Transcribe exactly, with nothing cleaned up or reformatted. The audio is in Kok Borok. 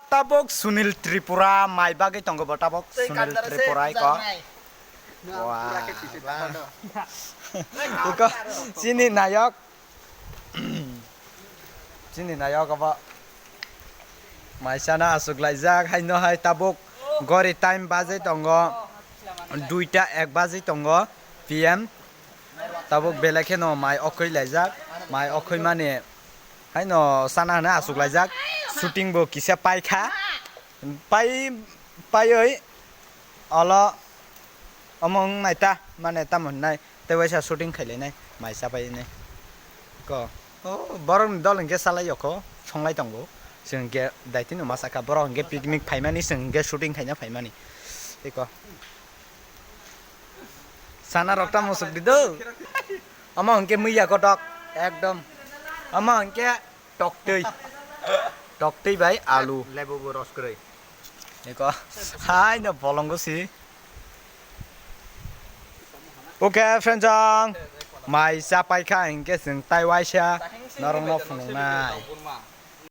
Tabuk Sunil Tripura mai bagwi tongo bo tabuk Sunil Tripura iko. Wah. Iko chini nayok. Chini nayok abo. Mai sana aswk laijak haino hai tabuk gori time bajwi tongo. Duita ek bajwi tongo P M. Tabuk belai kheno mai okhoi laijak. Mai okhoi mani haino sana hwnwi aswk laijak. Shooting bo kisa paikha. Pai, paioi olo omo wng nai ta, mane tamo hwnwi nai, tei waisa shooting khai lainai, mai cha pai nai. Ko, o, borok ni dol hwnkhe salai yokho, songlai tongo. Chwng hwnkhe daitino ma sakha, borok hwnkhe picnic phaimani, chwng hwnkhe shooting khaina phaimani. Tei ko. Sana rok ta musuk di do. Omo hwnkhe muiya kotok, ekdom. Omo hwnkhe toktwi. Toktwi bai alu. Lebu bo ros kwrwi. Eko. Hai no bolongo si. Okay, friend jong. Mai cha pai kha hwnkhe chwng tai waisa norok no phunuknai.